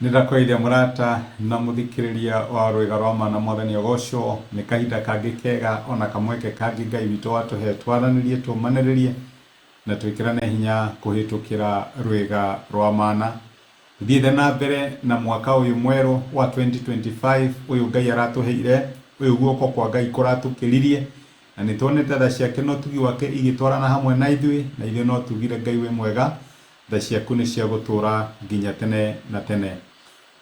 Nĩ ndakũgeithia mũrata na mũthikĩrĩria wa Rwĩga rwa Ma na Mwathani agocwo. Nĩ kahinda kangĩ kega ona kamweke kangĩ Ngai witũ watũhe twaranĩrie, tũmanĩrĩrie na twĩkĩrane hinya kũhĩtũkĩra Rwĩga rwa Mana. Tũthiĩte na mbere na mwaka ũyũ mwerũ wa 2025 ũyũ Ngai aratũheire, ũyũ guoko kwa Ngai kũratũkĩririe na nĩ tuonete tha ciake na ũtugi wake igĩtwarana hamwe na ithuĩ, na ithuĩ no tugire Ngai wĩ mwega. Tha ciaku nĩ cia gũtũũra nginya tene na tene.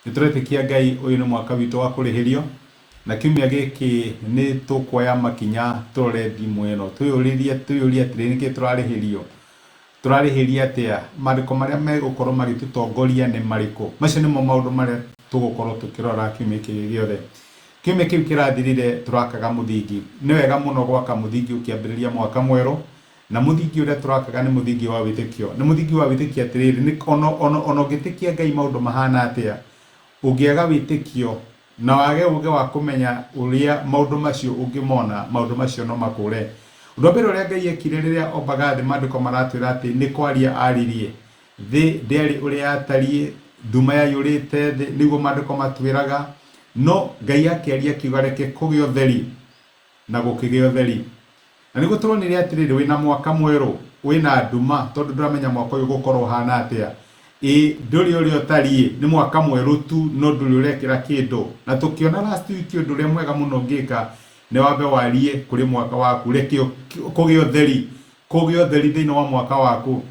Nĩ tũretĩkia Ngai ũyũ nĩ mwaka witũ wa kũrĩhĩrio, na kiumia gĩkĩ nĩ tũkuoya makinya tũrore thimũ ĩno, twĩyũrie twĩyũrie atĩrĩ, nĩkĩ tũrarĩhĩrio? Tũrarĩhĩria atĩa? Maandĩko marĩa megũkorwo magĩtũtongoria nĩ marĩkũ? Macio nĩmo maũndũ marĩa tũgũkorwo tũkĩrora kiumia gĩkĩ gĩothe. Kiumia kĩu kĩrathirire tũrakaga mũthingi. Nĩ wega mũno gwaka mũthingi ũkĩambĩrĩria mwaka mwerũ, Na mũthingi ũrĩa tũrakaga nĩ mũthingi wa wĩtĩkio. Nĩ mũthingi wa wĩtĩkio atĩrĩrĩ, nĩ ona, ona, ona ũngĩtĩkia Ngai maũndũ mahana atĩa, ũngĩaga wĩtĩkio na wage ũgĩ wa kũmenya ũrĩa maũndũ macio ũngĩmona, maũndũ macio no makũre. Ũndũ wa mbere ũrĩa Ngai ekire rĩrĩa ombaga thĩ, maandĩko maratwĩra atĩ nĩ kwaria aririe. Thĩ ndĩarĩ ũrĩa yatariĩ, nduma yaiyũrĩte thĩ, nĩguo maandĩko matwĩraga. No Ngai akĩaria akiuga reke kũgĩe ũtheri, na gũkĩgĩa ũtheri. Na nĩguo tũronire atĩrĩrĩ, wĩna mwaka mwerũ, wĩna nduma, tondũ ndũramenya mwaka ũyũ ũgũkorwo ũhana atĩa. Ĩ ndũrĩ ũrĩa ũtariĩ, nĩ mwaka mwerũ tu, no ndũrĩ ũrekĩra kĩndũ. Na tũkĩona last week ũndũ ũrĩa mwega mũno ũngĩka, nĩ wambe warie kũrĩ mwaka waku, reke kũgĩe ũtheri, kũgĩe ũtheri thĩinĩ wa mwaka waku.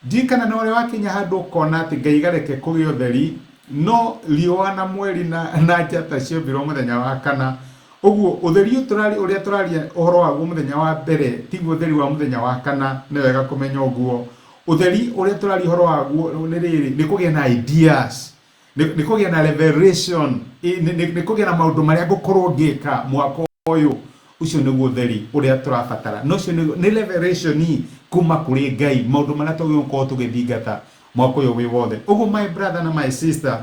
Ndiũĩ kana nĩ ũrĩ wakinya handũ ũkona atĩ Ngai gareke kũgĩe ũtheri, no riũa na mweri na, na njata ciombirwo mũthenya wa kana. Ũguo ũtheri ũyũ tũrari, ũrĩa tũraria ũhoro waguo mũthenya wa mbere tiguo ũtheri wa mũthenya wa kana, nĩ wega kũmenya ũguo. Ũtheri ũrĩa tũraria ũhoro waguo nĩ rĩrĩ, nĩ kũgĩa na ideas nĩ kũgĩa na revelation, nĩ kũgĩa na maũndũ marĩa ngũkorwo ngĩka mwaka ũyũ. Ũcio nĩguo ũtheri ũrĩa tũrabatara, na ũcio nĩ revelation kuma kũrĩ Ngai, maũndũ marĩa twagĩrĩirwo gũkorwo tũgĩthingata mwaka ũyũ wĩ wothe. Ũguo my brother na my sister,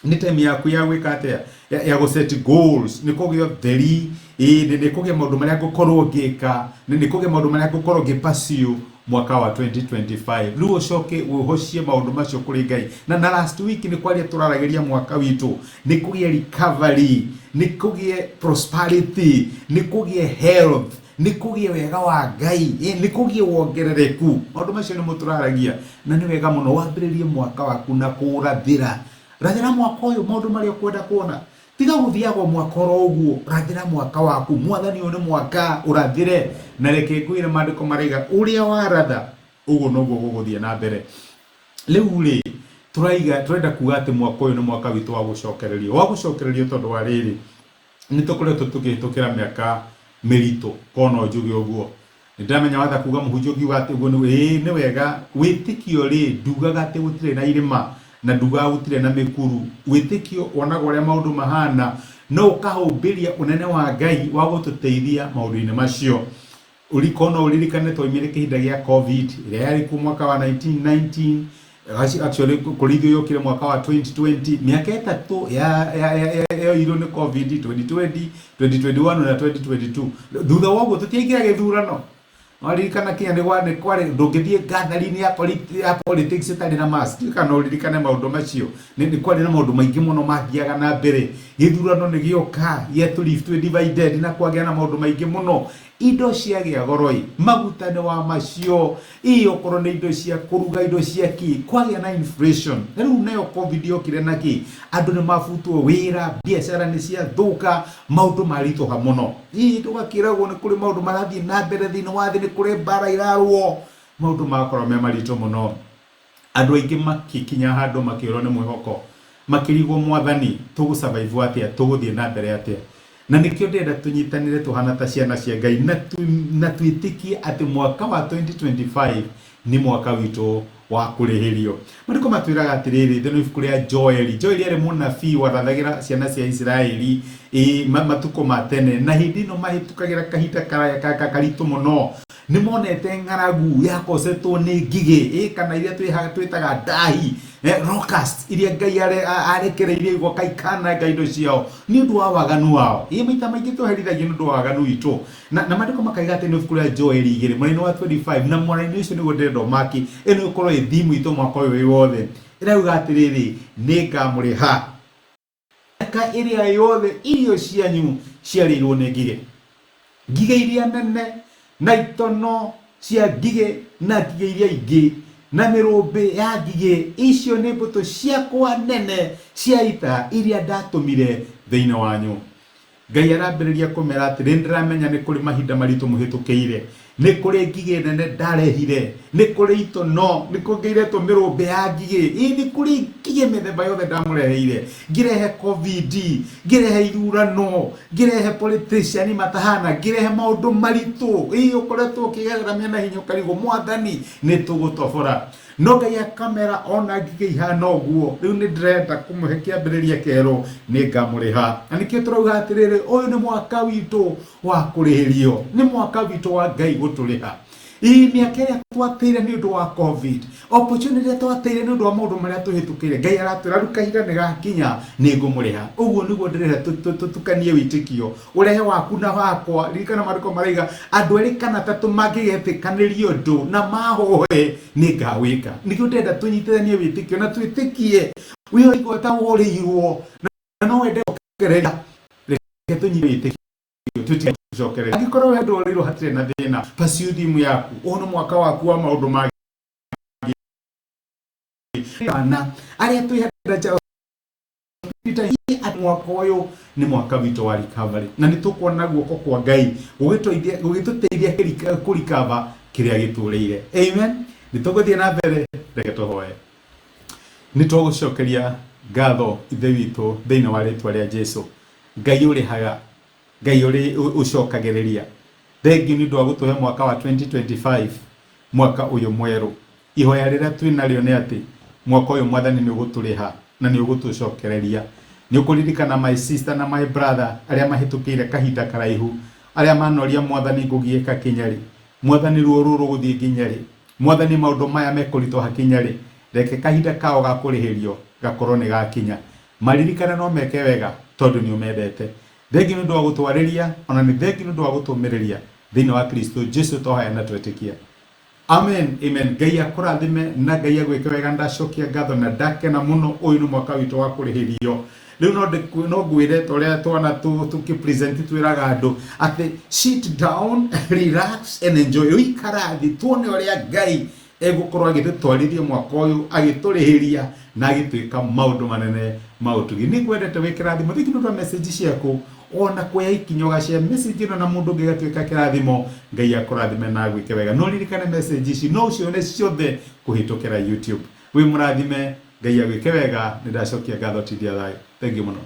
nĩ time yaku ya gwĩka atĩa? Ya gũ set goals, nĩ kũgĩa ũtheri, nĩ kũgĩa maũndũ marĩa ngũkorwo ngĩka, nĩ kũgĩa maũndũ marĩa ngũkorwo ngĩ pursue mwaka wa 2025. Rĩu ũcoke wĩhocie maũndũ macio kũrĩ Ngai. Na last week nĩ kwaria tũraragĩria mwaka witũ, nĩ kũgĩe recovery, nĩ kũgĩe prosperity, nĩ kũgĩe health, nĩ kũgĩe wega wa Ngai, nĩ kũgĩe wongerereku. Maũndũ macio nĩmo tũraragia, na nĩ wega mũno wambĩrĩrie mwaka waku na kũũrathĩra. Rathĩra mwaka ũyũ maũndũ marĩa ũkwenda kuona. Tiga gũthiaga o mwaka oro ũguo, rathĩra mwaka waku. Mwathani ũyũ nĩ mwaka, ũrathĩre. Na reke ngwĩre maandĩko maraiga ũrĩa waratha, ũguo noguo gũgũthiĩ na mbere. Rĩu rĩ, tũraiga, tũrenda kuga atĩ mwaka ũyũ nĩ mwaka witũ wa gũcokererio. Wa gũcokererio tondũ wa rĩrĩ, nĩ tũkoretwo tũkĩhĩtũkĩra mĩaka mĩritũ, korwo no njuge ũguo. Nĩ ndĩramenya watha kuga mũhunjia ũngiuga atĩ ũguo nĩ ĩĩ nĩ wega. Wĩtĩkio rĩ, ndugaga atĩ gũtirĩ na irĩma, na ndugaga gũtirĩ na mĩkuru. Wĩtĩkio wonaga ũrĩa maũndũ mahana, no ũkahũmbĩria ũnene wa Ngai wa gũtũteithia maũndũ-inĩ macio. Ũriko no ũririkane twaumire kĩhinda gĩa Covid ĩrĩa yarĩ kuo mwaka wa 1919, actually kũrĩ ithuĩ yokire mwaka wa 2020, mĩaka ĩtatũ yoirwo nĩ Covid, 2020, 2021 na 2022. Thutha wa ũguo tũtiaingĩra gĩthurano. Waririkana kinya nĩ gwa nĩ kwarĩ ndũngĩthiĩ gathering ya politics ĩtarĩ na mask. Ndiũĩ kana no ũririkane maũndũ macio. Nĩ kwarĩ na maũndũ maingĩ mũno mathiaga na mbere. Gĩthurano nĩ gĩoka gĩatũ leave twĩ divided na kwagĩa na maũndũ maingĩ mũno. Indo ciagĩa goro-ĩ, maguta nĩ wa macio, ĩ okorwo nĩ indo cia kũruga, indo cia kĩ, kwagĩa na inflation. Na rĩu nayo Covid yokire na kĩ, andũ nĩ mabutwo wĩra, biacara nĩ ciathũka, maũndũ maritũha mũno. Ĩ tũgakĩragwo nĩ kũrĩ maũndũ marathiĩ na mbere thĩinĩ wa thĩ, nĩ kũrĩ mbara irarũo, maũndũ magakorwo me maritũ mũno. Andũ aingĩ makĩkinya handũ makĩũrwo nĩ mwĩhoko, makĩrigwo Mwathani tũgũ survive atĩa, tũgũthiĩ na mbere atĩa? Na nĩkĩo ndĩrenda tũnyitanĩre tũhana ta ciana cia Ngai na twĩtĩkie atĩ mwaka wa 2025 nĩ mwaka witũ wa kũrĩhĩrio. Maandĩko matwĩraga atĩrĩrĩ, thĩinĩ wa ibuku rĩa Joeli, Joeli arĩ mũnabii warathagĩra ciana cia Isiraeli matukũ ma tene, na hĩndĩ ĩno mahĩtũkagĩra kahinda karitũ mũno. Nĩ monete ng'aragu yakosetwo nĩ ngigĩ ĩ kana iria twĩtaga ndahi, locust iria Ngai arekereirie igoka ikananga indo ciao nĩ ũndũ wa waganu wao. Ĩ maita maingĩ tũherithagio nĩ ũndũ wa waganu witũ. Na maandĩko makaiga atĩ nĩ ibuku rĩa Joeli 2 mwena-inĩ wa 25 na mwena-inĩ ũcio nĩguo ndĩrenda ũmaki ĩno ĩkorwo ĩ theme itũ mwaka ũyũ wĩ wothe. Ĩrauga atĩrĩrĩ, nĩ ngamũrĩha mĩaka ĩrĩa yothe irio cianyu ciarĩirwo nĩ ngigĩ. Ngigĩ iria nene na itono cia ngigĩ na ngigĩ iria ingĩ na mĩrũmbĩ ya ngigĩ, icio nĩ mbũtũ ciakwa nene cia ita iria ndatũmire thĩinĩ wanyu. Ngai arambĩrĩria kũmera atĩrĩ, nĩndĩramenya nĩ kũrĩ mahinda maritũ mũhĩtũkĩire, nĩ kũrĩ ngigĩ nene ndarehire, nĩ kũrĩ itono, nĩ kũngĩiretwo mĩrũmbĩ ya ngigĩ, ĩ nĩ kũrĩ ngigĩ mĩthemba yothe ndamũreheire, ngĩrehe Covid, ngĩrehe ithurano, ngĩrehe politician matahana, ngĩrehe maũndũ maritũ, ĩ ũkoretwo ũkĩgerera mĩena hinya ũkarigwo mwathani nĩ tũgũtobora. No Ngai akamera ona ngigĩ ihana ũguo, rĩu nĩ ndĩrenda kũmũhe kĩambĩrĩria kĩerũ, nĩ ngamũrĩha. Na nĩkĩo tũrauga atĩrĩrĩ, ũyũ nĩ mwaka witũ wa kũrĩhĩrio, nĩ mwaka witũ wa Ngai gũtũrĩha. Ĩ mĩaka ĩrĩa twateire nĩ ũndũ wa Covid, opportunity ĩrĩa twateire nĩ ũndũ wa maũndũ marĩa tũhĩtũkĩire, Ngai aratwĩra rĩu kahinda nĩ gakinya nĩ ngũmũrĩha. Ũguo nĩguo ndĩrenda tũtukanie wĩtĩkio, ũrehe waku na wakwa. Ririkana maandĩko maraiga andũ erĩ kana atatũ mangĩgetĩkanĩria ũndũ na mahoe nĩ ngawĩka. Nĩkĩo ndĩrenda tũnyitithanie wĩtĩkio na twĩtĩkie wĩigua ta worĩirwo na no wende gũcokereria, reke tũnyite wĩtĩkio twĩtĩkie tũcokererie. Angĩkorwo we ndworĩirwo hatirĩ na thĩna, pursue theme yaku. Ũyũ nĩ mwaka waku wa maũndũ mangĩ. Ana arĩa twĩ nja mwaka ũyũ nĩ mwaka witũ wa recovery na nĩ tũkuona guoko kwa Ngai gũgĩtũteithia kũrikava kĩrĩa gĩtũrĩire. Amen. Nĩ tũgũthiĩ na mbere, reke tũhoe. Nĩ tũgũcokeria ngatho Ithe witũ thĩinĩ wa rĩtwa rĩa Jesu. Ngai ũrĩhaga, Ngai ũrĩ ũcokagĩrĩria. Thengiũ nĩ ũndũ wa gũtũhe mwaka wa 2025, mwaka ũyũ mwerũ. Ihoya rĩrĩa twĩ narĩo nĩ atĩ mwaka ũyũ Mwathani nĩ ũgũtũrĩha na nĩ ũgũtũcokereria. Nĩ ũkũririkana my sister na my brother arĩa mahĩtũkĩire kahinda karaihu, arĩa manoria Mwathani ngũgiĩka kinya rĩ? Mwathani ruo rũrũ rũgũthiĩ nginya rĩ? Mwathani maũndũ maya mekũritũha kinya rĩ? Reke kahinda kao ga kũrĩhĩrio gakorwo nĩ gakinya. Maririkane no meke wega tondũ nĩ ũmendete. Thengiũ nĩ ũndũ wa gũtwarĩria, ona nĩ thengiũ nĩ ũndũ wa gũtũmĩrĩria thĩinĩ wa Kristo Jesu twahoya na twetĩkia. Amen, amen. Ngai akũrathime na Ngai agwĩke wega. Ndacokia ngatho na ndakena mũno. Ũyũ nĩ mwaka witũ wa kũrĩhĩrio. Rĩu no ngwĩre ta ũrĩa twana tũkĩ present twĩraga andũ atĩ sit down, relax and enjoy. Ũikara thĩ tuone ũrĩa Ngai egũkorwo agĩtũtwarithia mwaka ũyũ, agĩtũrĩhĩria na agĩtwĩka maũndũ manene ma ũtugi. Nĩ ngwendete wĩ kĩrathimo. Thengiũ nĩ ũndũ wa message ciaku, ona kuoya ikinya ũgashare message ĩno na mũndũ ũngĩ ĩgatuĩka kĩrathimo. Ngai akũrathime na agwĩke wega. No ririkane message ici no ũcione ciothe kũhĩtũkĩra YouTube. Wĩ mũrathime, Ngai agwĩke wega. Nĩ ndacokia ngatho tindia thayũ. Thengiũ mũno.